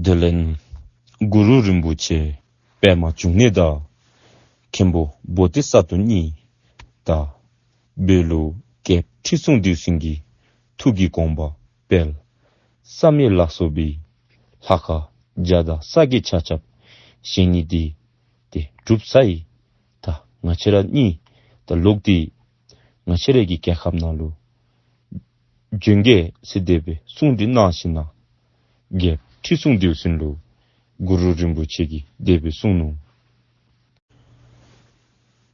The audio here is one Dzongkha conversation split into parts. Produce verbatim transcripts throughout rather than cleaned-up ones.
དེ་ལས་གུ་རུ་རིན་པོ་ཆེ་པདྨ་འབྱུང་གནས་དང་མཁན་པོ་བོ་དྷི་ས་ཏྭ་གཉིས་དང་བོད་ལུ་རྒྱལཔོ་ཁྲི་སྲོང་ལྡེའུ་བཙན་གྱི་ཐུགས་ཀྱི་དགོངས་པ་སྤེལ་བསམ་ཡས་ལ་སོགས་པའི་ལྷ་ཁང་རྒྱ་དང་ས་དགེ་ཆ་ཁྱབ་བཞེངས་ནི་འདི་ཏེ་གྲུབ་ཚར་ཡི། ད་ང་བཅས་ར་གཉིས་ད་ལོག་སྟེ་ང་བཅས་ར་གི་རྒྱལ་ཁབ་ནང་ལུ་བྱོན་གེ་ཟེར་དེ་སྦེ་གསུངས་ཏེ་གནང་ཞིནམ་ལས་རྒྱལཔོ་ཁྲི་སྲོང་ལྡེའུ་བཙན་ལུ་གུ་རུ་རིན་པོ་ཆེ་གིས་དེ་སྦེ་གསུངས་ནུག།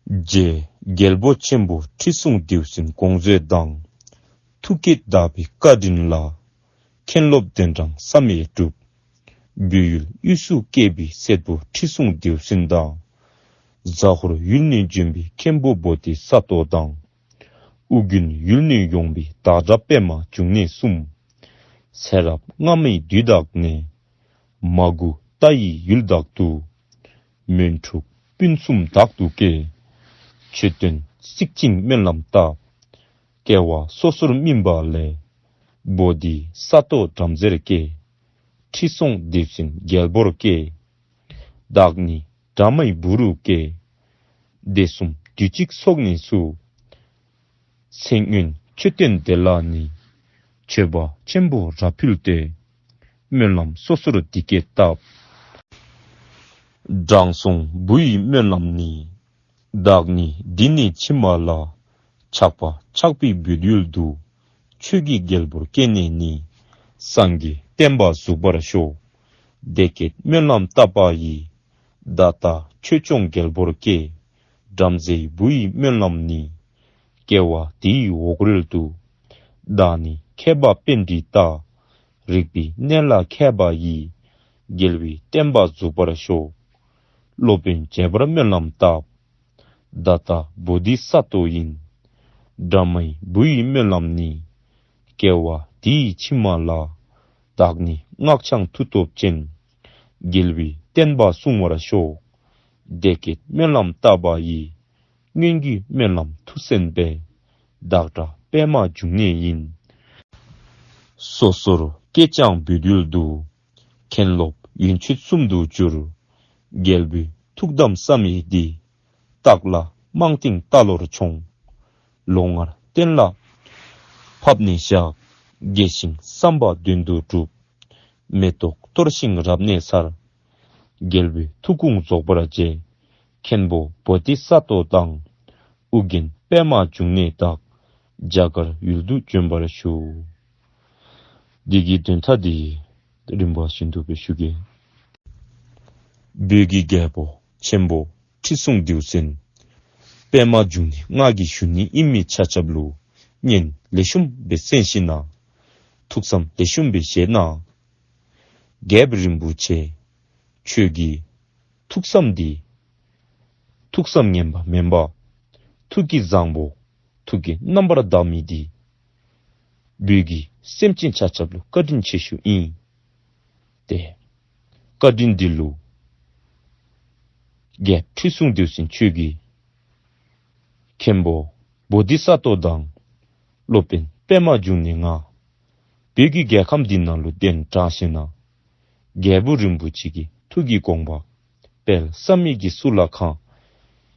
རྗེ་རྒྱལ་པོ་ཆེན་པོ་ཁྲི་སྲོང་ལྡེའུ་བཙན་དགོངས་མཛོད་དང་། ཐུགས་བསྐྱེད་དག་པའི་བཀའ་དྲིན་ལ། མཁན་སློབ་གདན་དྲངས་བསམ་ཡས་གྲུབ། བོད་ཡུལ་དབུས་སུ་སྐྱེས་པའི་སྲས་པོ་ཁྲི་སྲོང་ལྡེའུ་བཙན་དང་། ཟ་ཧོར་ཡུལ་ནས་བྱོན་པའི་མཁན་པོ་བོ་དྷི་ས་ཏྭ་དང་། ཨོ་རྒྱན་ཡུལ་ནས་ཡོང་པའི་བདག་སྒྲ་པདྨ་འབྱུང་གནས་གསུམ། ཚེ་རབས་སྔ་མའི་དུས་དག་ནས། མ་གུ་ཏ་ཡི་ཡུལ་དག་ཏུ། མོན་ཕྲུག་སྤུན་གསུམ་དག་ཏུ་སྐྱེས། མཆོད་རྟེན་བརྩིགས་ཤིང་སྨོན་ལམ་བཏབ། སྐྱེ་བ་སོ་སོར་སྨིན་པ་ལས། བོ་དྷི་ས་ཏྭ་བྲམ་ཟེར་སྐྱེས། ཁྲི་སྲོང་ལྡེའུ་བཙན་རྒྱལ་པོར་སྐྱེས། བདག་ནི་བྲམ་མའི་བུ་རུ་སྐྱེས། སྡེ་གསུམ་དུས་གཅིག་ཚོགས་ནས་སུ། ཚེ་སྔོན་མཆོད་རྟེན་དེ་ལ་ནི། མཆོད་པ་ཆེན་པོ་རབ་ཕུལ་ཏེ། སྨོན་ལམ་སོ་སོར་འདི་སྐད་བཏབ། དྲང་སྲོང་བུ་ཡི་སྨོན་ལམ་ནི། བདག་ནི་འདི་ནས་ཕྱི་མ་ལ། ཆགས་པ་ཆགས་པའི་བོད་ཡུལ་དུ། ཆོས་ཀྱི་རྒྱལ་པོར་སྐྱེས་ནས་ནི། སངས་རྒྱས་བསྟན་པ་འཛུགས་པར་ཤོག། དེ་སྐད་སྨོན་ལམ་བཏབ་པ་ཡིས། ད་ལྟ་ཆོས་སྐྱོང་རྒྱལ་པོར་སྐྱེས། བྲམ་ཟེའི་བུ་ཡི་སྨོན་ལམ་ནི། སྐྱེ་བ་འདིའི་འོག་རོལ་དུ། བདག་ནི་མཁས་པ་པཎྜི་ཏ། རིག་པའི་གནས་ལ་མཁས་པ་ཡིས། རྒྱལ་བའི་བསྟན་པ་འཛུགས་པར་ཤོག། སློབ་དཔོན་མཇལ་བར་སྨོན་ལམ་བཏབ། ད་ལྟ་བོ་དྷི་ས་ཏྭ་ཡིན། བྲམ་མའི་བུ་ཡི་སྨོན་ལམ་ནི། སྐྱེ་བ་འདིའི་ཕྱི་མ་ལ། བདག་ནི་སྔགས་འཆང་མཐུ་སྟོབས་ཅན། རྒྱལ་བའི་བསྟན་པ་སྲུང་བར་ཤོག། དེ་སྐད་སྨོན་ལམ་བཏབ་པ་ཡིས། སྔོན་གྱི་སྨོན་ལམ་མཐུ་གསན་པས། བདག་སྒྲ་པདྨ་འབྱུང་གནས་ཡིན། སོ་སོར་སྐྱེས་ཀྱང་བོད་ཡུལ་དུ། མཁན་སློབ་ཡོན་མཆོད་གསུམ་དུ་གྱུར། རྒྱལ་པོའི་ཐུགས་དམ་བསམ་ཡས་འདི། བརྟག་ལ་རྨང་བཏིང་རྟ་ལོར་མཆོངས། ལོ་ལྔར་བསྟན་ལ་ཕབ་ནས་བཞག། དགེ་ཞིང་བསམ་པ་དོན་དུ་གྲུབ། མེ་ཏོག་གཏོར་ཞིང་རབ་གནས་ཚར། རྒྱལ་པོའི་ཐུགས་དགོངས་རྫོགས་པར་བྱས། མཁན་པོ་བོ་དྷི་ས་ཏྭ་དང་། ཨོ་རྒྱན་པདྨ་འབྱུང་གནས་དག། རྒྱ་གར་ཡུལ་དུ་བྱོན་པར་ཞུ། འདི་གི་དོན་དག་འདི་རིམ་པ་བཞིན་དུ་སྦེ་ཞུ་གེ། བོད་ཀྱི་རྒྱལ་པོ་ཆེན་པོ་ཁྲི་སྲོང་ལྡེའུ་བཙན། པདྨ་འབྱུང་གནས་ང་གི་ཞུ་ནི་ཨིན་མི་ཆ་ཁྱབ་ལུ་སྙན་ལེགས་ཤོམ་སྦེ་གསན་ཞིནམ་ལས། ཐུགས་བསམ་ལེགས་ཤོམ་སྦེ་བཞེས་གནང་། རྒྱལཔོ་རིན་པོ་ཆེ་ཁྱོད་ཀྱི་ཐུགས་བསམ་འདི། ཐུགས་བསམ་ངན་པ་མེན་པར། ཐུགས་ཀྱི་བཟང་པོ། ཐུགས་ཀྱི་རྣམ་པར་དག་མི་འདི། བོད་ཀྱི་སེམས་ཅན་ཆ་ཁྱབ་ལུ་བཀའ་དྲིན་ཆེ་ཤོས་ཨིན། ཏེ་བཀའ་དྲིན་འདི་ལུ་རྒྱལཔོ་ཁྲི་སྲོང་ལྡེའུ་བཙན་ཁྱོད་ཀྱིས་མཁན་པོ་བོ་དྷི་ས་ཏྭ་དང་སློབ་དཔོན་པདྨ་འབྱུང་གནས་ང་བོད་ཀྱི་རྒྱལ་ཁམས་འདི་ནང་ལུ་གདན་དྲངས་ཞིནམ་ལས། རྒྱལ་པོ་རིན་པོ་ཆེ་གི་ཐུགས་ཀྱི་དགོངས་པ་སྤེལ་བསམ་ཡས་ཀྱི་གཙུག་ལག་ཁང་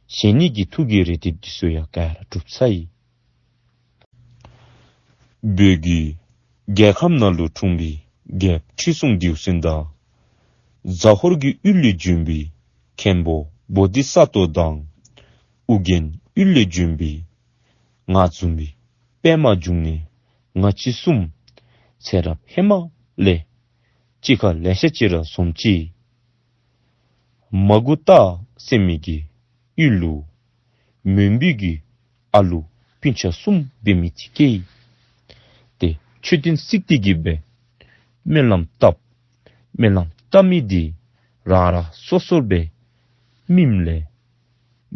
བཞེངས་ནི་གི་ཐུགས་ཀྱི་རེ་འདུན་འདི་ཚུ་ཡང་ག་ར་གྲུབ་ཚར་ཡི། བོད་ཀྱི་རྒྱལ་ཁམས་ནང་ལུ་འཁྲུངས་པའི་རྒྱལཔོ་ཁྲི་སྲོང་ལྡེའུ་བཙན་དང་། ཟ་ཧོར་གྱི་ཡུལ་ལས་བྱོན་པའི་མཁན་པོ་བོ་དྷི་ས་ཏྭ་དང་། ཨོ་རྒྱན་ཡུལ་ལས་བྱོན་པའི་ང་བཟུམ་སྦེ་པདྨ་འབྱུང་གནས་ང་བཅས་གསུམ་ཚེ་རབས་ཧེ་མ་ལས་གཅིག་ཁར་ལེ་ཤ་ཅིག་ར་འཛོམས་ཅི། མ་གུ་ཏ་ཟེར་མི་གི་ཡུལ་ལུ་མོན་བུ་གི་ཨ་ལུ་སྤུན་ཆ་གསུམ་འབད་མི་ཅིག་སྐྱེས་ཡི། ཏེ་མཆོད་རྟེན་བརྩིགས་ཏེ་གི་སྦེ་སྨོན་ལམ་བཏབ། སྨོན་ལམ་བཏབ་མི་འདི་རང་རང་སོ་སོར་སྦེ་སྨིནམ་ལས་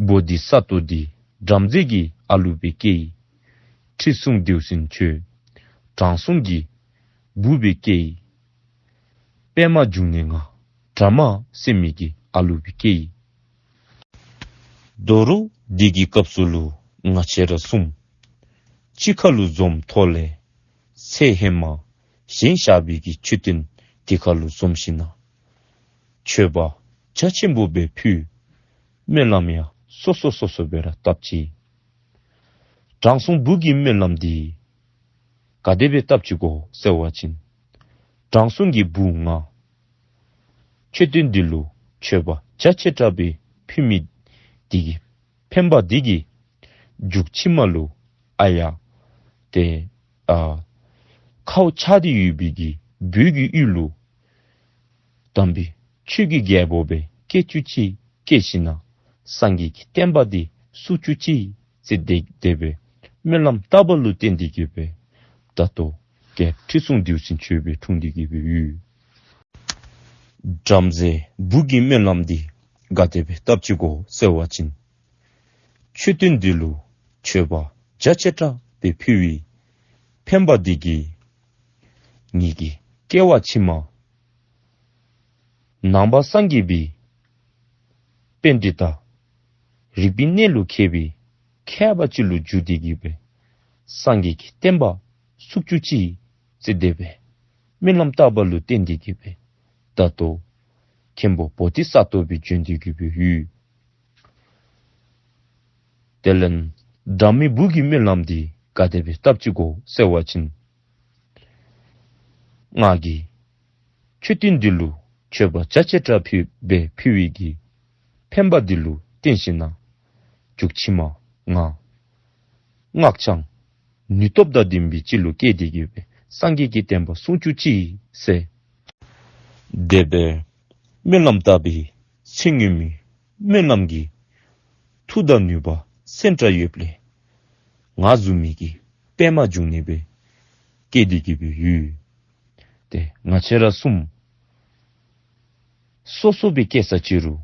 བོ་དྷི་ས་ཏྭ་འདི་བྲམ་ཟེ་གི་ཨ་ལུ་སྦེ་སྐྱེས་ཡི། ཁྲི་སྲོང་ལྡེའུ་བཙན་ཁྱོད་དྲང་སྲོང་གི་བུ་སྦེ་སྐྱེས་ཡི། པདྨ་འབྱུང་གནས་ང་བྲམ་ཟེ་མི་གི་ཨ་ལུ་སྦེ་སྐྱེས་ཡི། དོ་རུང་འདི་གི་སྐབས་སུ་ལུ་ང་བཅས་ར་གསུམ་གཅིག་ཁར་ལུ་འཛོམས་ཐོག་ལས་ཚེ་ཧེ་མ་བཞེངས་བཞག་པའི་གི་མཆོད་རྟེན་འདི་ཁར་ལུ་འཛོམས་ཞིནམ་ལས་ མཆོད་པ་རྒྱ་ཆེན་པོ་སྦེ་ཕུལ། སྨོན་ལམ་ཡང་སོ་སོ་སོ་སོ་སྦེ་ར་བཏབ་ཅི། དྲང་སྲོང་བུ་གི་སྨོན་ལམ་འདི་ག་དེ་སྦེ་བཏབ་ཅི་གོ་ཟེར་བ་ཅིན། དྲང་སྲོང་གི་བུ་ང་མཆོད་རྟེན་འདི་ལུ་མཆོད་པ་རྒྱ་ཆེ་དྲགས་སྦེ་ཕུལ་མི་འདི་གིས་ཕན་པ་འདི་གིས་མཇུག་ཕྱི་མ་ལུ་ཨ་ཡ་ཏེ་ཨ་ཁཝ་ཆགས་ཏེ་ཡོད་པའི་གི་བོད་ཀྱི་ཡུལ་ལུ་དམ་པའི་ཆོས་ཀྱི་རྒྱལ་པོ་སྦེ་སྐྱེ་བཅུག་ཅིག། སྐྱེས་ཞིན་ན་སངས་རྒྱས་ཀྱི་བསྟན་པ་འདི་སྲུང་བཅུག་ཅིག་ཟེར་དེ་དེ་སྦེ་སྨོན་ལམ་བཏབ་པ་ལུ་བརྟེན་ཏེ་གི་སྦེ་ད་ལྟོ་རྒྱལཔོ་ཁྲི་སྲོང་ལྡེའུ་བཙན་མཆོག་སྦེ་འཁྲུངས་ཏེ་གི་སྦེ་ཡོད། བྲམ་ཟེ་བུ་གི་སྨོན་ལམ་འདི་ག་དེ་སྦེ་བཏབ་ཅི་གོ་ཟེར་བ་ཅིན། མཆོད་རྟེན་འདི་ལུ་མཆོད་པ་རྒྱ་ཆེ་དྲགས་སྦེ་ཕུལ་བའི་ཕན་པ་འདི་གིས་ངེ་གི་སྐྱེ་བ་ཕྱི་མ་ནང་པ་སངས་རྒྱས་པའི་པཎྜི་ཏ་རིག་པའི་གནས་ལུ་མཁས་པའི་མཁས་པ་ཅིག་ལུ་འགྱུར་ཏེ་གི་སྦེ་སངས་རྒྱས་ཀྱི་བསྟན་པ་སྲུང་བཅུག་ཅིག་ཟེར་དེ་སྦེ་སྨོན་ལམ་བཏབ་པ་ལུ་བརྟེན་ཏེ་གི་སྦེ་ད་ལྟོ་མཁན་པོ་བོ་དྷི་ས་ཏྭ་སྦེ་བྱོན་ཏེ་གི་སྦེ་ཡོད། དེ་ལས་སྒྲ་མེད་བུ་གི་སྨོན་ལམ་འདི་ག་དེ་སྦེ་བཏབ་ཅི་གོ་ཟེར་བ་ཅིན། ང་གིས་མཆོད་རྟེན་འདི་ལུ་མཆོད་པ་རྒྱ་ཆེ་དྲགས་ཕུལ་སྦེ་ཕུལ་བའི་གི་ཕན་པ་འདི་ལུ་བརྟེན་ཞིན་ན་མཇུག་ཕྱི་མ་ང་སྔགས་འཆང་ནུས་སྟོབས་དང་ལྡན་པའི་ཅིག་ལུ་སྐྱེས་ཏེ་གི་སྦེ་སངས་རྒྱས་ཀྱི་བསྟན་པ་སྲུང་བཅུག་ཅིག་ཟེར། དེ་སྦེ་སྨོན་ལམ་བཏབ་པའི་ཚེ་སྔོན་མའི་སྨོན་ལམ་གྱི་མཐུ་དང་ནུས་པ་སེམས་དྲག་ཡོདཔ་ལས་ང་བཟུམ་མའི་གི་པདྨ་འབྱུང་གནས་སྦེ་སྐྱེས་ཏེ་གི་སྦེ་ཡོད། ཏེ་ང་བཅས་ར་གསུམ་སོ་སོ་སྦེ་སྐྱེས་ས་ཅི་རུང་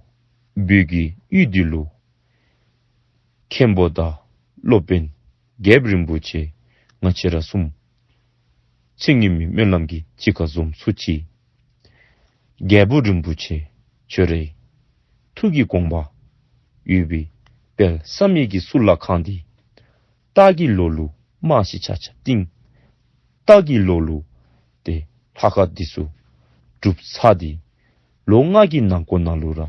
བོད་ཀྱི་ཡུལ་འདི་ལུ་མཁན་པོ་དང་སློབ་དཔོན་རྒྱལཔོ་རིན་པོ་ཆེ་ང་བཅས་ར་གསུམ་ཚེ་སྔོན་མའི་སྨོན་ལམ་གྱིས་གཅིག་ཁར་འཛོམས་ཚུགས་ཅི། རྒྱལཔོ་རིན་པོ་ཆེ་ཁྱོད་རའི་ཐུགས་ཀྱི་དགོངས་པ་ཡོད་པའི་དཔལ་བསམ་ཡས་ཀྱི་གཙུག་ལག་ཁང་འདི་སྟག་གི་ལོ་ལུ་དམག་ཅིག་ཆ་ཁྱབ་བཏིང་། སྟག་གི་ལོ་ལུ་ཏེ་ལྷ་ཁང་འདི་ཚུ་གྲུབ་ཚར་ཏེ་ལོ་ལྔ་གི་ནང་འཁོད་ནང་ལུ་ར་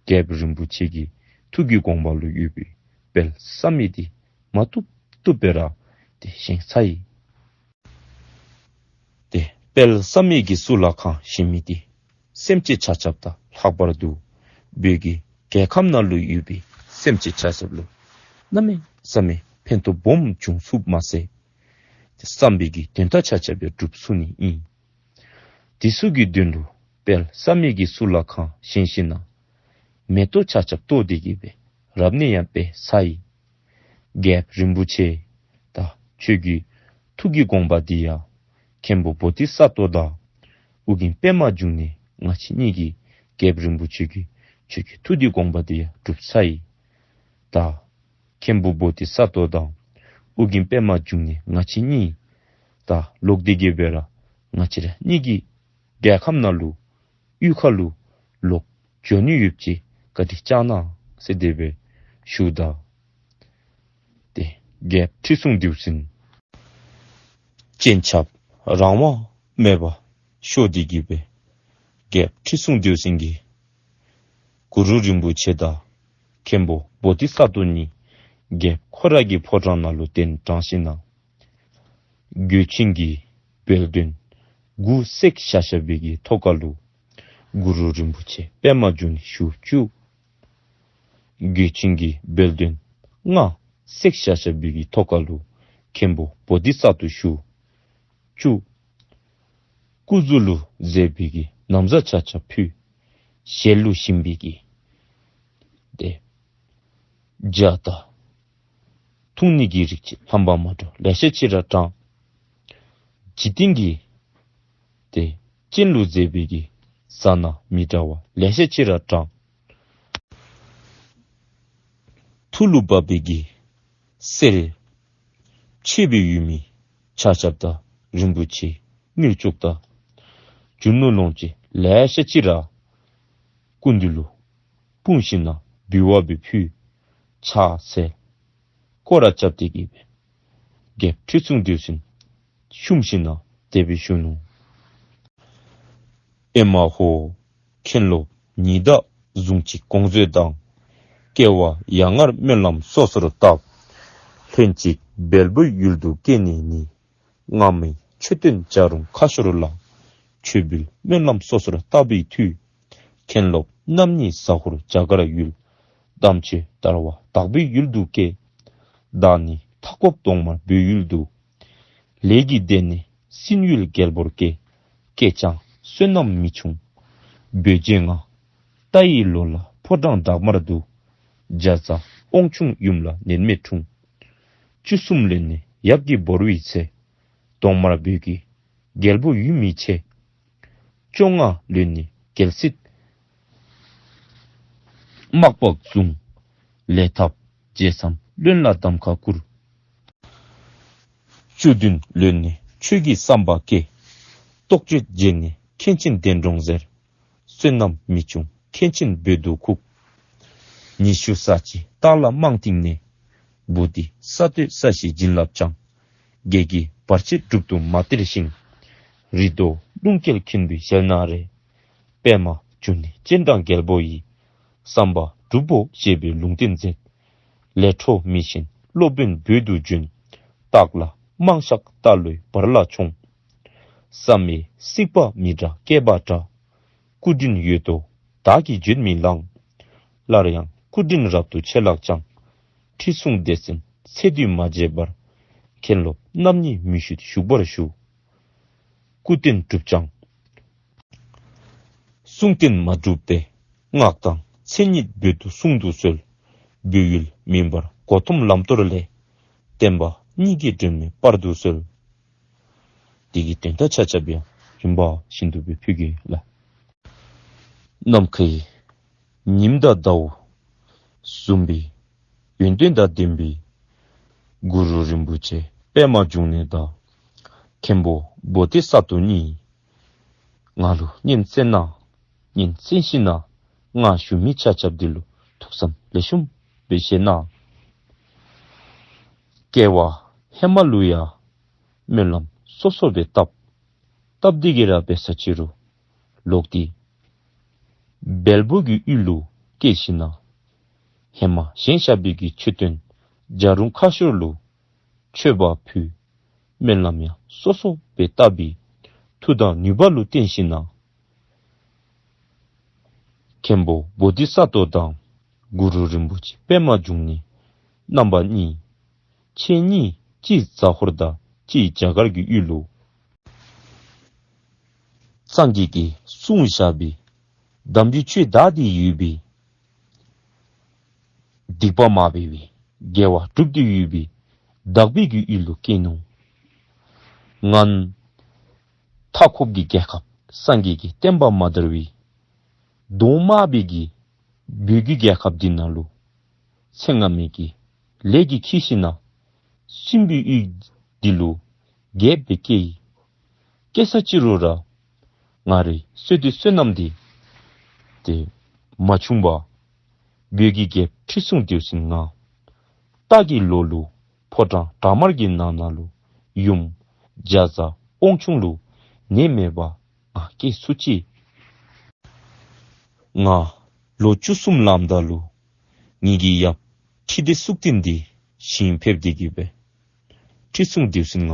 རྒྱལཔོ་རིན་པོ་ཆེ་གི་ཐུགས་ཀྱི་དགོངས་པ་ལུ་ཡོད་པའི་དཔལ་བསམ་ཡས་འདི་མ་བཏུབ་བཏུབ་སྦེ་ར་ཏེ་བཞེངས་ཚར་ཡི། ཏེ་དཔལ་བསམ་ཡས་ཀྱི་གཙུག་ལག་ཁང་བཞེངས་མི་འདི་སེམས་ཅན་ཆ་ཁྱབ་དང་ལྷག་པར་དུ་བོད་ཀྱི་རྒྱལ་ཁམས་ནང་ལུ་ཡོད་པའི་སེམས་ཅན་ཆ་ཁྱབ་ལུ་གནམ་མེད་ས་མེད་ཕན་ཐོགས་སྦོམ་བྱུང་ཚུགསཔ་མ་ཚད་ཏེ་བསམ་པའི་གི་དོན་དག་ཆ་ཁྱབ་ཡང་འགྲུབ་ཚུགས་ནི་ཨིན། དེ་ཚུ་གི་དོན་ལུ་དཔལ་བསམ་ཡས་ཀྱི་གཙུག་ལག་ཁང་བཞེངས་ཞིན་ན་མེ་ཏོག་ཆ་ཁྱབ་གཏོར་ཏེ་གི་སྦེ་རབ་གནས་ཡང་སྦེ་ཚར་ཡི། རྒྱལཔོ་རིན་པོ་ཆེ་ད་ཁྱོད་ཀྱི་ཐུགས་ཀྱི་དགོངས་པ་འདི་ཡང་མཁན་པོ་བོ་དྷི་ས་ཏྭ་དང་ཨོ་རྒྱན་པདྨ་འབྱུང་གནས་ང་བཅས་གཉིས་ཀྱིས་རྒྱལཔོ་རིན་པོ་ཆེ་གི་ཁྱོད་ཀྱི་ཐུགས་ཀྱི་དགོངས་པ་འདི་ཡང་འགྲུབ་ཚར་ཡི། ད་མཁན་པོ་བོ་དྷི་ས་ཏྭ་དང་ཨོ་རྒྱན་པདྨ་འབྱུང་གནས་ང་བཅས་གཉིས་ད་ལོག་སྟེ་གི་སྦེ་ར་ང་བཅས་ར་གཉིས་ཀྱི་རྒྱལ་ཁམས་ནང་ལུ་གཡུས་ཁ་ལུ་ལོག་འགྱོ་ནི་ཡོདཔ་ཅིག་བཀའ་དྲིན་བསྐྱང་གནང་ཟེར་དེ་སྦེ་ཞུཝ་ད། ཏེ་རྒྱལཔོ་ཁྲི་སྲོང་ལྡེའུ་བཙན་སྤྱན་ཆབ་རང་དབང་མེད་པར་ཤོར་ཏེ་གི་སྦེ་རྒྱལཔོ་ཁྲི་སྲོང་ལྡེའུ་བཙན་གྱིས་གུ་རུ་རིན་པོ་ཆེ་དང་མཁན་པོ་བོ་དྷི་ས་ཏྭ་གཉིས་རྒྱལཔོ་ཁོ་ར་གི་ཕོ་བྲང་ནང་ལུ་གདན་དྲངས་ཞིན་ན་གོས་ཆེན་གྱི་བོལ་གདན་དགུ་བསད་བཞག་བཞག་པའི་གི་ཐོག་ཁ་ལུ་གུ་རུ་རིན་པོ་ཆེ་པདྨ་འབྱུང་གནས་བཞུགས་བཅུག། གོས་ཆེན་གྱི་བོལ་གདན་ལྔ་བསད་བཞག་བཞག་པའི་གི་ཐོག་ཁ་ལུ་མཁན་པོ་བོ་དྷི་ས་ཏྭ་བཞུགས་བཅུག། སྐུ་གཟུགས་ལུ་མཛེས་པའི་གི་ན་བཟའ་ཆ་ཁྱབ་ཕུལ། ཞལ་ལུ་ཞིམ་པའི་གི་ཏེ་ཇ་དང་འཐུང་ནི་གི་རིགས་ཅིག་རྣམ་པ་མ་འདྲཝ་ལེ་ཤ་ཅིག་ར་དྲངས། འཇིག་རྟེན་གྱི་ཏེ་སྤྱན་ལུ་མཛེས་པའི་གི་བཟའ་ནང་མི་འདྲ་བ་ལེ་ཤ་ཅིག་ར་དྲངས། ཐུགས་ལུ་བབས་པའི་གི་གསེར་ཕྱེ་བའི་ཡོད་མི་ཆ་ཁྱབ་དང་རིན་པོ་ཆེ་དངུལ་ཆུ་དང་རྒྱུ་ནོར་ལོངས་སྤྱོད་ལེ་ཤ་ཅིག་ར་སྐུ་མདུན་ལུ་སྤུངས་ཞིན་ན་འབུལ་བ་སྦེ་ཕུལ། ཕྱག་འཚལ་སྐོར་ར་རྐྱབ་སྟེ་གི་སྦེ་རྒྱལཔོ་ཁྲི་སྲོང་ལྡེའུ་བཙན་བཤུམས་ཞིན་ན་དེ་སྦེ་ཞུ་ནུག། ཨེ་མ་ཧོ་མཁན་སློབ་ ཉི་ཟླ་གཟུངས་ཅི་དགོངས་མཛོད་དང་། སྐྱེ་བ་ཡང་སྔར་སྨོན་ལམ་སོ་སོར་བཏབ། ལྷན་ཅིག་བལ་པོའི་ཡུལ་དུ་སྐྱེས་ནས་ནི། སྔ་མའི་མཆོད་རྟེན་བྱ་རུང་ཁ་ཤོར་ལ། མཆོད་འབུལ་སྨོན་ལམ་སོ་སོར་བཏབ་པའི་མཐུས། མཁན་སློབ་རྣམ་གཉིས་ཟ་ཧོར་རྒྱ་གར་ཡུལ། དམ་ཆོས་དར་བ་དྭགས་པོའི་ཡུལ་དུ་སྐྱེས། བདག་ནི་མཐའ་འཁོབ་གདོང་དམར་བོད་ཡུལ་དུ། ལས་ཀྱི་སྡེ་ནས་སྲིན་ཡུལ་རྒྱལ་པོར་སྐྱེས། སྐྱེས་ཀྱང་བསོད་ནམས་མི་ཆུང་བོད་རྗེ་ང་། རྟ་ཡི་ལོ་ལ་ཕོ་བྲང་བྲག་དམར་དུ། རྒྱ་བཟའ་དབང་ཆུང་ཡུམ་ལ་ནད་མེད་འཁྲུངས། བཅུ་གསུམ་ལོན་ནས་ཡབ་ཀྱིས་བོར་བའི་ཚེ། གདོང་དམར་བོད་ཀྱི་རྒྱལ་པོ་ཡུལ་མི་ཆེ། བཅོ་ལྔ་ལོན་ནས་རྒྱལ་སྲིད་དམག་དཔུང་བཟུང་། ལས་ཐབས་རྗེས་མཚམས་བློན་ལ་གདམ་ཁ་བསྐུར། བཅུ་བདུན་ལོན་ནས་ཆོས་ཀྱི་བསམ་པ་སྐྱེས། རྟོགས་བརྗོད་རྗེས་ནས་མཁན་ཆེན་གདན་དྲོངས་ཟེར། བསོད་ནམས་མི་ཆུང་མཁན་ཆེན་བོད་དུ་ཁུག། ཉི་ཤུ་རྩ་གཅིག་སྟག་ལྷ་རྨང་བཏིང་ནས། བོ་དྷི་ས་ཏྭའི་ས་གཞིའི་བྱིན་རླབས་ཀྱང་། བགེགས་ཀྱི་བར་ཆད་སྒྲུབ་ཏུ་མ་སྟེར་ཞིང་། རི་རྡོ་ཀླུང་རྒྱལ་མཁན་པོའི་ཞལ་ནང་རེ། པདྨ་འབྱུང་གནས་སྤྱན་དྲངས་རྒྱལ་པོ་ཡི། བསམ་པ་འགྲུབ་བོ་ཞེས་པའི་ལུང་བསྟན་མཛད། ལས་འཕྲོ་མི་ཤེས་སློབ་དཔོན་བོད་དུ་བྱོན། སྟག་ལྷ་རྨང་ཤག་རྟ་ལོའི་བར་ལ་མཆོངས། བསམ་ཡས་སྲིད་པ་མི་འདྲ་བསྐལ་པ་འདྲ། སྐུ་དྲིན་ཡོད་དོ་བདག་གིས་བརྗོད་མི་ལང་། སླར་ཡང་སྐུ་དྲིན་རབ་ཏུ་ཆེ་ལགས་ཀྱང་། ཁྲི་སྲོང་ལྡེ་བཙན་ཚེ་འདི་མ་བརྗེད་པར། མཁན་སློབ་རྣམ་གཉིས་མི་བཤོལ་བཞུགས་པར་ཞུ། སྐུ་རྟེན་གྲུབ་ཀྱང་གསུང་རྟེན་མ་གྲུབ་སྟེ། སྔགས་དང་མཚན་ཉིད་བོད་དུ་གསུང་དུ་གསོལ། བོད་ཡུལ་མིན་པར་མགོ་འཐོམ་ལམ་སྟོར་ལས། བསྟན་པ་གཉིས་ཀྱི་སྒྲོན་མེ་སྤར་དུ་གསོལ། དེ་གི་དོན་དག་ཆ་ཁྱབ་ཡང་རིམ་པ་བཞིན་དུ་སྦེ་ཕུལ་གེ་ལགས། ནམ་མཁའི་ཉིམ་དང་ཟླཝ་བཟུམ་པའི། ཡོན་ཏན་དང་ལྡན་པའི་གུ་རུ་རིན་པོ་ཆེ་པདྨ་འབྱུང་གནས་དང་། མཁན་པོ་བོ་དྷི་ས་ཏྭ་གཉིས། ང་ལུ་སྙན་གསན་གནང་། སྙན་གསན་ཞིནམ་ལས་ང་ཞུ་མི་ཆ་ཁྱབ་འདི་ལུ་ཐུགས་བསམ་ལེགས་ཤོམ་སྦེ་བཞེས་གནང་། སྐྱེ་བ་ཧེ་མ་ལུ་ཡང་སྨོན་ལམ་སོ་སོ་སྦེ་བཏབ། སྟབས་བདེ་གི་ར་འབད་ས་ཅི་རུང་ལོག་སྟེ་བལ་པོ་གི་ཡུལ་ལུ་སྐྱེས་ཞིནམ་ལས། ཧེ་མ་བཞེངས་བཞག་པའི་གི་མཆོད་རྟེན་བྱ་རུང་ཁ་ཤོར་ལུ་མཆོད་པ་ཕུལ། སྨོན་ལམ་ཡང་སོ་སོ་སྦེ་བཏབ་པའི་མཐུ་དང་ནུས་པ་ལུ་བརྟེན་ཞིནམ་ལས། མཁན་པོ་བོ་དྷི་ས་ཏྭ་དང་གུ་རུ་རིན་པོ་ཆེ་པདྨ་འབྱུང་གནས་རྣམ་པ་གཉིས། ཁྱེད་གཉིས་གཅིག་ཟ་ཧོར་དང་གཅིག་རྒྱ་གར་གྱི་ཡུལ་ལུ། སངས་རྒྱས་ཀྱིས་གསུངས་བཞག་པའི་དམ་པའི་ཆོས་དར་ཏེ་ཡོད་པའི། སྡིག་པ་མ་འབད་བའི་དགེ་བ་སྒྲུབ་སྟེ་ཡོད་པའི་དག་པའི་གི་ཡུལ་ལུ་སྐྱེས་ནུག། ང་མཐའ་འཁོབ་ཀྱི་རྒྱལ་ཁབ་སངས་རྒྱས་ཀྱི་བསྟན་པ་མ་དར་བའི་གདོང་དམར་པའི་གི་བོད་ཀྱི་རྒྱལ་ཁབ་འདི་ནང་ལུ་ཚེ་སྔ་མའི་གི་ལས་ཀྱིས་འཁྱིད་ཞིནམ་ལས་སྲིན་པོའི་ཡུལ་འདི་ལུ་རྒྱལཔོ་སྦེ་སྐྱེས། སྐྱེ་ས་ཅི་རུང་ར་ང་རའི་བསོད་བདེ་བསོད་ནམས་འདི་ཏེ་མ་ཆུང་བར་བོད་ཀྱི་རྒྱལཔོ་ཁྲི་སྲོང་ལྡེའུ་བཙན་ང་སྟག་གི་ལོ་ལུ་ཕོ་བྲང་བྲག་དམར་གྱི་ནང་ན་ལུ་ཡུམ་རྒྱ་བཟའ་དབང་ཆུང་ལུ་ནད་མེད་པར་ང་སྐྱེས་ཚུགས་ཅི། ང་ལོ་བཅུ་གསུམ་ལངམ་ད་ལུ་ངེ་གི་ཡབ་ཁྲི་ལྡེ་སུག་བརྟན་འདི་ཞིང་ཕེབས་ཏེ་གི་སྦེ་ཁྲི་སྲོང་ལྡེའུ་བཙན་ང་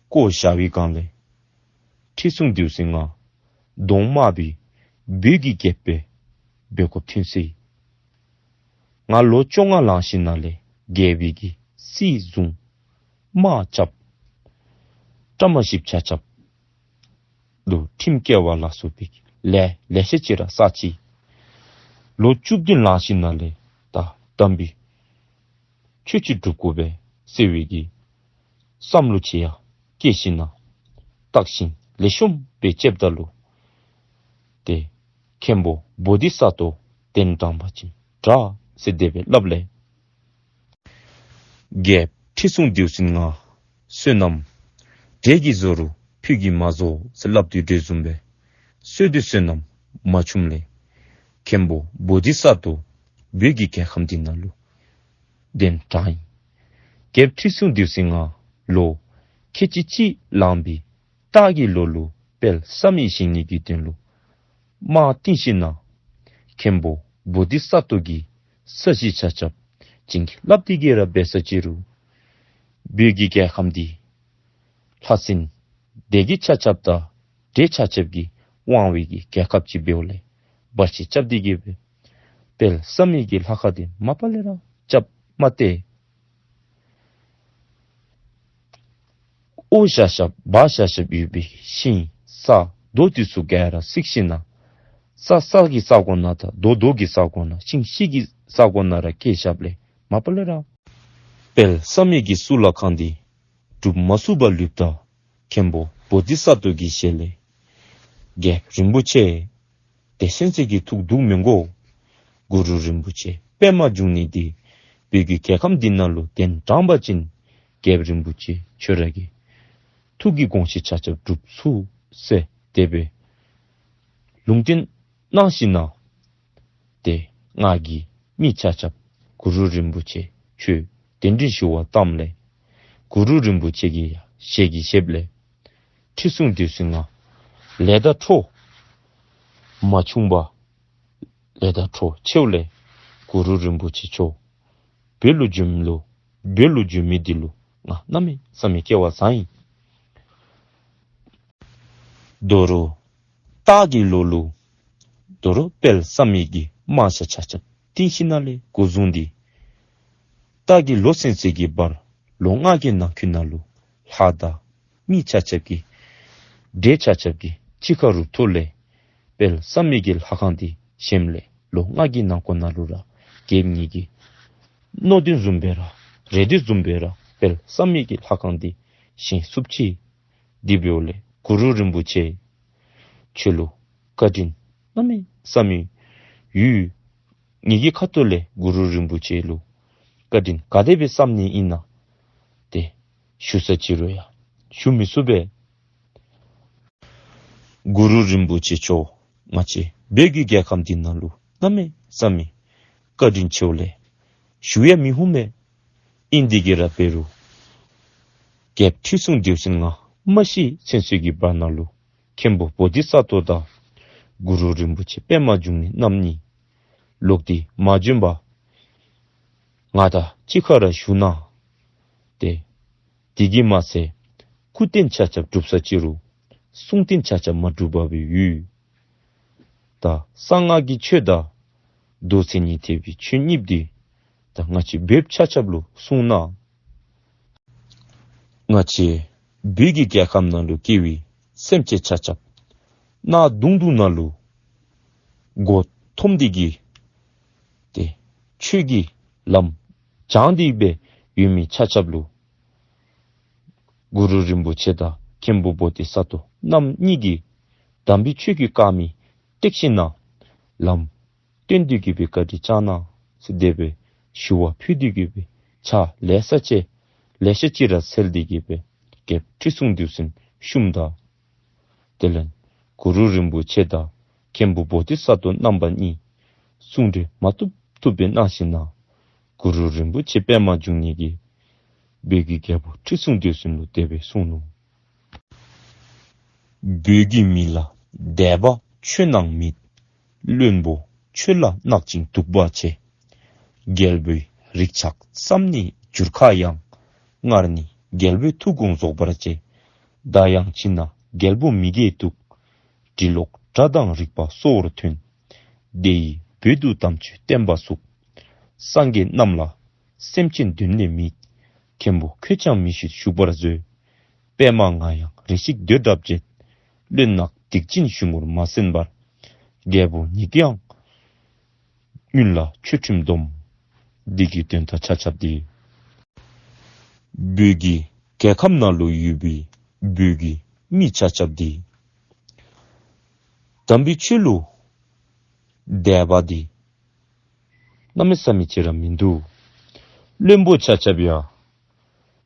བསྐོ་བཞག་པའི་སྒང་ལས་ཁྲི་སྲོང་ལྡེའུ་བཙན་ང་གདོང་དམར་པའི་བོད་ཀྱི་རྒྱལཔོ་སྦེ་འབད་དགོཔ་ཐོན་ཅི། ང་ལོ་བཅོ་ལྔ་ལང་ཞིནམ་ལས་རྒྱལ་པོའི་གི་སྲིད་བཟུང་། དམག་རྐྱབ། བཀྲ་མ་ཤིསཔ་ཆ་ཁྱབ་ལུ་ཁྲིམས་བཀལ་བ་ལ་སོགས་པའི་ལས་ལེ་ཤ་ཅིག་ར་བསགས་ཅི། ལོ་བཅུ་བདུན་ལང་ཞིནམ་ལས་ད་དམ་པའི་ཆོས་ཅིག་སྒྲུབ་དགོ་པས་ཟེར་བའི་གི་བསམ་བློ་ཅིག་ཡང་སྐྱེས་ཞིནམ་ལས་བརྟག་ཞིབ་ལེགས་ཤོམ་སྦེ་རྐྱབ་ད་ལུ་ཏེ་མཁན་པོ་བོ་དྷི་ས་ཏྭ་གདན་དྲངས་པ་ཅིན་དྲག་ཟེར་དེ་སྦེ་སླབ་ལས། རྒྱལཔོ་ཁྲི་སྲོང་ལྡེའུ་བཙན་ང་བསོད་ནམས་འབྲས་ཀྱི་བཟོ་རུང་ཕུད་ཀྱིས་མ་བཟོ་ཟེར་སླབ་དོ་དེ་བཟུམ་སྦེ་བསོད་བདེ་བསོད་ནམས་མ་ཆུངམ་ལས་མཁན་པོ་བོ་དྷི་ས་ཏྭ་བོད་ཀྱི་རྒྱལ་ཁམས་འདི་ནང་ལུ་གདན་དྲངས་ཡི། རྒྱལཔོ་ཁྲི་སྲོང་ལྡེའུ་བཙན་ང་ལོ་ཁལ་གཅིག་གཅིག་ལང་པའི་སྟག་གི་ལོ་ལུ་དཔལ་བསམ་ཡས་བཞེངས་ནི་གི་དོན་ལུ་དམག་བཏིང་ཞིནམ་ལས་ མཁན་པོ་བོ་དྷི་ས་ཏྭ་གི་ས་གཞི་ཆ་ཁྱབ་བྱིན་གྱིས་བརླབས་ཏེ་གི་ར་འབད་ས་ཅི་རུང་བོད་ཀྱི་རྒྱལ་ཁམས་འདི་ལྷ་སྲིན་སྡེ་བརྒྱད་ཆ་ཁྱབ་དང་འདྲེ་ཆ་ཁྱབ་ཀྱིས་དབང་བའི་གི་རྒྱལ་ཁབ་ཅིག་འབདཝ་ལས་འབར་ཞིང་རྐྱབ་སྟེ་གི་སྦེ་དཔལ་བསམ་ཡས་ཀྱི་ལྷ་ཁང་འདི་མ་པ་ལས་ར་རྐྱབ་མ་སྟེར། ཨོ་ཤ་ཤ་བ་ཤ་ཤ་ཡོད་པའི་ཤིང་ས་རྡོ་འདི་ཚུ་ག་ར་བསྲེགས་ཞིན་ན་ས་ས་གི་ས་གོ་ནང་དང་རྡོ་རྡོ་གི་ས་གོ་ནང་ཤིང་ཤིང་གི་ས་གོ་ནང་ར་བཀལ་བཞགཔ་ལས་མ་པ་ལས་ར་དཔལ་བསམ་ཡས་ཀྱི་གཙུག་ལག་ཁང་འདི་སྒྲུབ་མ་ཚུགས་པར་ལུསཔ་ད་མཁན་པོ་བོ་དྷི་ས་ཏྭ་གི་ཞལ་ལས་རྒྱལཔོ་རིན་པོ་ཆེ། དེ་སེམས་ཅན་གྱི་ཐུགས་སྡུག་མི་དགོ། གུ་རུ་རིན་པོ་ཆེ་པདྨ་འབྱུང་གནས་འདི་བོད་ཀྱི་རྒྱལ་ཁམས་འདི་ནང་ལུ་གདན་དྲངས་པ་ཅིན་རྒྱལཔོ་རིན་པོ་ཆེ་ཁྱོད་ར་གི་ཐུགས་ཀྱི་དགོངས་གཞི་ཆ་ཁྱབ་འགྲུབ་ཚུགས་ཟེར་དེ་སྦེ་ལུང་བསྟན་གནང་ཞིན་ན་ཏེ་ང་གིས་མི་ཆ་ཁྱབ་གུ་རུ་རིན་པོ་ཆེ་ཁྱོད་གདན་འདྲེན་ཞུ་བར་བཏངམ་ལས་གུ་རུ་རིན་པོ་ཆེ་གིས་ཡང་ཞལ་གྱིས་བཞེསཔ་ལས་ཁྲི་སྲོང་ལྡེའུ་བཙན་ང་ལས་དང་འཕྲོ་མ་ཆུང་བར་ལས་དང་འཕྲོ་ཆེཝ་ལས་གུ་རུ་རིན་པོ་ཆེ་མཆོག་བོད་ལུ་བྱོནམ་ལུ་བོད་ལུ་བྱོན་མི་འདི་ལུ་ང་གནམ་མེད་ས་མེད་སྐལ་བ་བཟང་ཡི། དོ་རུང་སྟག་གི་ལོ་ལུ་དོ་རུང་དཔལ་བསམ་ཡས་ཀྱི་རྨང་ཤ་ཆ་ཁྱབ་བཏིང་ཞིནམ་ལས་འགོ་བཟུང་སྟེ་སྟག་གི་ལོ་ཚུན་ཚོད་ཀྱི་བར་ལོ་ལྔ་གི་ནང་འཁོད་ནང་ལུ་ལྷ་དང་མི་ཆ་ཁྱབ་ཀྱིས་འདྲེ་ཆ་ཁྱབ་ཀྱིས་འཆི་ཁ་རུ་ཐོག་ལས་དཔལ་བསམ་ཡས་ཀྱི་ལྷ་ཁང་འདི་བཞེངསམ་ལས་ལོ་ལྔ་གི་ནང་འཁོད་ནང་ལུ་ར་རྒྱལཔོ་ངེ་གི་མནོ་དོན་བཟུམ་སྦེ་ར་རེ་འདོད་བཟུམ་སྦེ་ར་དཔལ་བསམ་ཡས་ཀྱི་ལྷ་ཁང་འདི་བཞེངས་ཚུགསཔ་ཅིག། དེ་འབདཝ་ལས་གུ་རུ་རིན་པོ་ཆེ་ཁྱོད་ལུ་བཀའ་དྲིན་གནམ་མེད་ས་མེད་ཡོད། ངེ་གི་ཁ་ཐུག་ལས་གུ་རུ་རིན་པོ་ཆེ་ལུ་བཀའ་དྲིན་ག་དེ་སྦེ་བསམ་ནི་ཨིན་ན་ཏེ་ཞུ་ས་ཅི་རུང་ཡང་ཞུ་མི་ཚུགས་པས། གུ་རུ་རིན་པོ་ཆེ་མཆོག་ང་བཅས་བོད་ཀྱི་རྒྱལ་ཁམས་འདི་ནང་ལུ་གནམ་མེད་ས་མེད་བཀའ་དྲིན་ཆེཝ་ལས་ཞུ་ཡང་མི་ཧུམ་མས། ཨིན་དེ་གི་ར་འབད་རུང་རྒྱལཔོ་ཁྲི་སྲོང་ལྡེའུ་བཙན་ང་མ་ཤི་ཚུན་ཚོད་ཀྱི་བར་ན་ལུ་མཁན་པོ་བོ་དྷི་ས་ཏྭ་དང་གུ་རུ་རིན་པོ་ཆེ་པདྨ་འབྱུང་གནས་རྣམ་གཉིས་ལོག་སྟེ་མ་བྱོན་པར་ང་དང་གཅིག་ཁར་ར་བཞུགས་གནང་། ཏེ་དེ་གིས་མ་ཚད་སྐུ་རྟེན་ཆ་ཁྱབ་སྒྲུབ་ས་ཅི་རུང་གསུང་རྟེན་ཆ་ཁྱབ་མ་གྲུབ་པར་སྦེ་ཡོད། ད་གསང་སྔགས་ཀྱི་ཆོས་དང་མདོ་མཚན་ཉིད་ཐེག་པའི་ཆོས་གཉིས་འདི་ད་ང་བཅས་བོདཔ་ཆ་ཁྱབ་ལུ་གསུངས་གནང་། ང་བཅས་བོད་ཀྱི་རྒྱལ་ཁམས་ནང་ལུ་སྐྱེ་བའི་སེམས་ཅན་ཆ་ཁྱབ་གནག་དུང་དུང་ནང་ལུ་མགུ་འཐོམས་ཏེ་གི་ཏེ་ཆོས་ཀྱི་ལམ་སྦྱངས་ཏེ་སྦེ་ཡོད་མི་ཆ་ཁྱབ་ལུ་གུ་རུ་རིན་པོ་ཆེ་དང་མཁན་པོ་བོ་དྷི་ས་ཏྭ་རྣམ་གཉིས་ཀྱིས་དམ་པའི་ཆོས་ཀྱི་དཀར་མེ་བཏེགས་ཞིན་ན་ལམ་སྟོན་ཏེ་གི་སྦེ་བཀའ་དྲིན་བསྐྱང་གནང་ཟེར་དེ་སྦེ་ཞུ་བ་ཕུལ་ཏེ་གི་སྦེ་ཕྱག་ལེ་ཤ་ཅིག་ལེ་ཤ་ཅིག་ར་འཚལ་ཏེ་གི་སྦེ་རྒྱལཔོ་ཁྲི་སྲོང་ལྡེའུ་བཙན་བཤུམས་ད། དེ་ལས་གུ་རུ་རིན་པོ་ཆེ་དང་མཁན་པོ་བོ་དྷི་ས་ཏྭ་རྣམ་པ་གཉིས་གསུང་གྲོས་མ་བཏུབ་བཏུབ་སྦེ་གནང་ཞིན་ན་གུ་རུ་རིན་པོ་ཆེ་པདྨ་འབྱུང་གནས་ཀྱིས་བོད་ཀྱི་རྒྱལ་པོ་ཁྲི་སྲོང་ལྡེའུ་བཙན་ལུ་དེ་སྦེ་གསུངས་ནུག། བོད་ཀྱི་མི་ལ་དད་པ་ཆོས་ནང་མེད། བློན་པོ་ཆོས་ལ་གནག་ཅིང་སྡུག་པ་ཆེ། རྒྱལ་པོའི་རིགས་ཆགས་བསམ་ནི་འགྱུར་ཁ་ཡང་། སྔར་ནི་རྒྱལ་པོའི་ཐུགས་དགོངས་རྫོགས་པར་བྱེད། ད་ཡང་ཕྱི་ན་རྒྱལ་པོ་མི་དགེ་སྡུག། འབྲི་ཀློག་སྒྲ་དང་རིག་པ་སོ་སོར་ཐོན། དེ་ཡིས་བོད་དུ་དམ་ཆོས་བསྟན་པ་བཙུགས། སངས་རྒྱས་རྣམས་ལ་སེམས་ཅན་དོན་ལས་མེད། མཁན་པོ་ཁྱོད་ཀྱང་མི་བཞུད་བཞུགས་པར་མཛོད། པདྨ་ང་ཡང་རེ་ཞིག་སྡོད་གྲབས་བྱེད། བློན་ནག་སྡིག་ཅན་གཞུང་ངོར་མ་གསན་པར། རྒྱལ་པོ་ཉིད་ཀྱང་སྔོན་ལ་ཆོས་ཁྲིམས་སྡོམ། འདི་གི་དོན་དག་ཆ་ཁྱབ་འདི་བོད་ཀྱི་རྒྱལ་ཁམས་ནང་ལུ་ཡོད་པའི་བོད་ཀྱི་མི་ཆ་ཁྱབ་འདི་དམ་པའི་ཆོས་ལུ་དད་པ་འདི་གནམ་མེད་ས་མེད་ཅིག་ར་མིན་འདུག། བློན་པོ་ཆ་ཁྱབ་ཡང་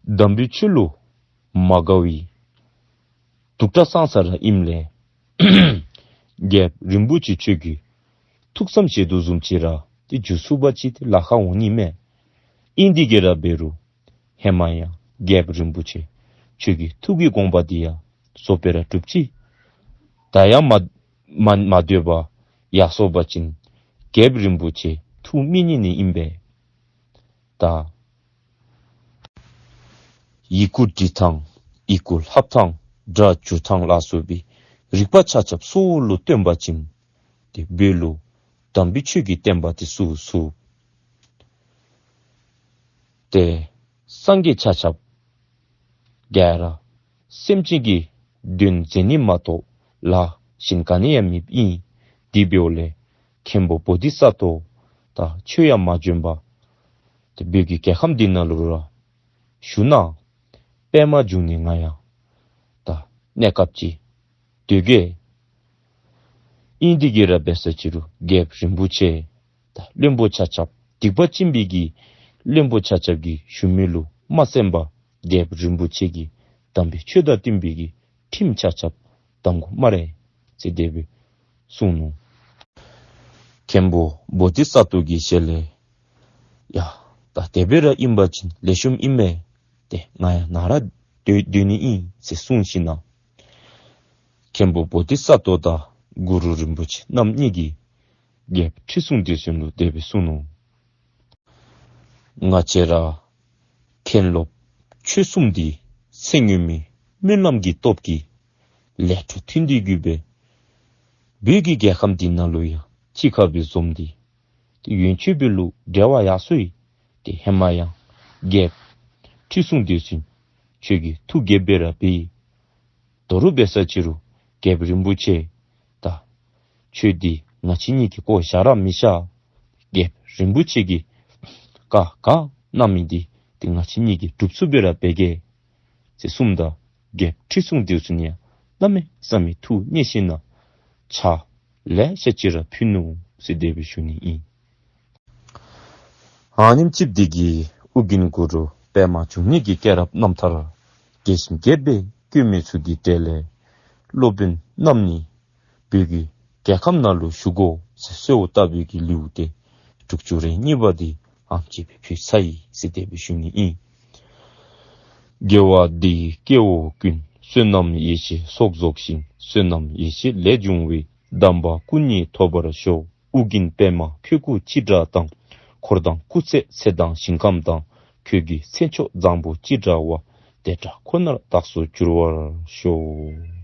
དམ་པའི་ཆོས་ལུ་མ་དགའ་བའི་སྡུག་དྲགས་སངས་ས་ར་ཨིནམ་ལས་རྒྱལཔོ་རིན་པོ་ཆེ་ཁྱོད་ཀྱི་ཐུགས་བསམ་བཞེས་དོ་བཟུམ་ཅིག་ར་ཏེ་འགྱུར་ཚུགས་པ་ཅིག་ཏེ་ལཱ་ཁག་འོང་ནི་མས། ཨིན་དེ་གི་ར་འབད་རུང་ཧེ་མ་ཡང་རྒྱལཔོ་རིན་པོ་ཆེ་ཁྱོད་ཀྱི་ཐུགས་ཀྱི་དགོངས་པ་འདི་ཡང་རྫོགས་སྦེ་ར་གྲུབ་ཅི། ད་ཡང་མ་མ་མ་སྡོད་པར་ཡར་སོང་པ་ཅིན་ རྒྱལཔོ་རིན་པོ་ཆེ་ཐུགས་མི་མཉེས་ནི་ཨིན་པས། ད་ཡི་གུ་འབྲི་ཐངས་ཡི་གུ་ལྷབ་ཐངས་སྒྲ་བསྒྱུར་ཐངས་ལ་སོགས་པའི་རིག་པ་ཆ་ཁྱབ་སོ་སོ་ལུ་སྟོན་པ་ཅིན་ཏེ་བོད་ལུ་དམ་པའི་ཆོས་ཀྱི་བསྟན་པ་དེ་ཚུགས་ཚུགས། ཏེ་སངས་རྒྱས་ཆ་ཁྱབ་ག་ར་སེམས་ཅན་གྱི་དོན་མཛད་ནི་མ་གཏོགས་ལཱ་གཞན་ག་ནི་ཡང་མེདཔ་ཨིན། དེ་འབདཝ་ལས་མཁན་པོ་བོ་དྷི་ས་ཏྭ་ད་ཆོས་ཡང་མ་འབྱོན་པར་ཏེ་བོད་ཀྱི་རྒྱལ་ཁམས་འདི་ནང་ལུ་ར་བཞུགས་ན་པདྨ་འབྱུང་གནས་ང་ཡང་ད་གནས་སྐབས་ཅིག་སྡོད་གེ། ཨིན་དེ་གིས་ར་འབད་ས་ཅི་རུང་རྒྱལཔོ་རིན་པོ་ཆེ་ད་བློན་པོ་ཆ་ཁྱབ་སྡིག་པ་སྦྱིན་པའི་གི་བློན་པོ་ཆ་ཁྱབ་ཀྱི་ཞུ་མི་ལུ་མ་གསན་པར་རྒྱལཔོ་རིན་པོ་ཆེ་གིས་དམ་པའི་ཆོས་དང་བསྟུན་པའི་གི་ཁྲིམས་ཆ་ཁྱབ་བསྡམ་དགོ་སྨ་རེ་ཟེར་དེ་སྦེ་གསུངས་ནུག། མཁན་པོ་བོ་དྷི་ས་ཏྭ་གི་ཞལ་ལས་ཡ་ད་དེ་སྦེ་ར་ཨིན་པ་ཅིན་ལེགས་ཤོམ་ཨིན་མས། ཏེ་ང་ཡང་ནཱ་ར་སྡོད་སྡོད་ནི་ཨིན་ཟེར་གསུངས་ཞིནམ་ལས་མཁན་པོ་བོ་དྷི་ས་ཏྭ་དང་གུ་རུ་རིན་པོ་ཆེ་རྣམ་གཉིས་ཀྱིས་རྒྱལཔོ་ཁྲི་སྲོང་ལྡེའུ་བཙན་ལུ་དེ་སྦེ་གསུངས་ནུག། ང་བཅས་ར་མཁན་སློབ་ཆོས་གསུམ་འདི་ཚེ་སྔོན་མའི་སྨོན་ལམ་གྱི་སྟོབས་ཀྱིས་ལས་འཕྲོ་མཐུད་དེ་གི་སྦེ་བོད་ཀྱི་རྒྱལ་ཁམས་འདི་ནང་ལུ་ཡང་གཅིག་ཁར་སྦེ་འཛོམས་ཏེ་ཏེ་ཡོན་མཆོད་འབུལ་ལུ་འབྲེལ་བ་ཡར་སོ་ཡི། ཏེ་ཧེ་མ་ཡང་རྒྱལཔོ་ཁྲི་སྲོང་ལྡེའུ་བཙན་ཁྱོད་ཀྱི་ཐུགས་དགྱེས་པ་ར་འབད་ཡི། ད་རུང་འབད་ས་ཅི་རུང་རྒྱལཔོ་རིན་པོ་ཆེ་ད་ཁྱོད་འདི་ང་བཅས་གཉིས་ཀྱིས་བཀོ་བཞག་ར་མི་བཞག། རྒྱལཔོ་རིན་པོ་ཆེ་གིས་བཀའ་ག་གནང་མི་འདི་ཏེ་ང་བཅས་གཉིས་ཀྱིས་སྒྲུབ་ཚུགསཔ་སྦེ་ར་འབད་གེ་ཟེར་གསུངམ་ད་རྒྱལཔོ་ཁྲི་སྲོང་ལྡེའུ་བཙན་ཡང་གནམ་མེད་ས་མེད་ཐུགས་མཉེས་ཞིནམ་ལས་ཕྱག་ལེ་ཤ་ཅིག་ར་ཕུལ་ནུག་ཟེར་དེ་སྦེ་ཞུ་ནི་ཨིན། ཨ་ནེམ་ཅིག་འདི་གིས་ཨོ་རྒྱན་གུ་རུ་པདྨ་འབྱུང་གནས་ཀྱི་སྐྱེས་རབས་རྣམ་ཐར་རྒྱས་ཤིང་རྒྱས་པར་བཀོད་མི་ཚུ་གི་གྲས་ལས་སློབ་དཔོན་རྣམ་གཉིས་བོད་ཀྱི་རྒྱལ་ཁམས་ནང་ལུ་བཞུགས་དགོ་ཟེར་གསོལཝ་བཏབ་པའི་གི་ལེའུ་སྟེ་དྲུག་ཅུ་རེ་གཉིས་པ་འདི་ཨེམ་ཅིག་སྦེ་ཕུལ་ཚར་ཡི་ཟེར་དེ་སྦེ་ཞུ་ནི་ཨིན། དགེ་བ་འདི་ཡིས་སྐྱེ་བོ་ཀུན། བསོད་ནམས་ཡེ་ཤེས་ཚོགས་རྫོགས་ཤིང་། བསོད་ནམས་ཡེ་ཤེས་ལས་བྱུང་བའི། དམ་པ་སྐུ་གཉིས་ཐོབ་པར་ཤོག། ཨོ་རྒྱན་པདྨ་ཁྱོད་སྐུ་ཅི་འདྲ་དང་། འཁོར་དང་སྐུ་ཚེ་ཚེ་དང་ཞིང་ཁམས་དང་། ཁྱོད་ཀྱི་མཚན་མཆོག་བཟང་པོ་ཅི་འདྲ་བ། དེ་འདྲ་ཁོ་ནར་བདག་སོགས་འགྱུར་བར་ཤོག།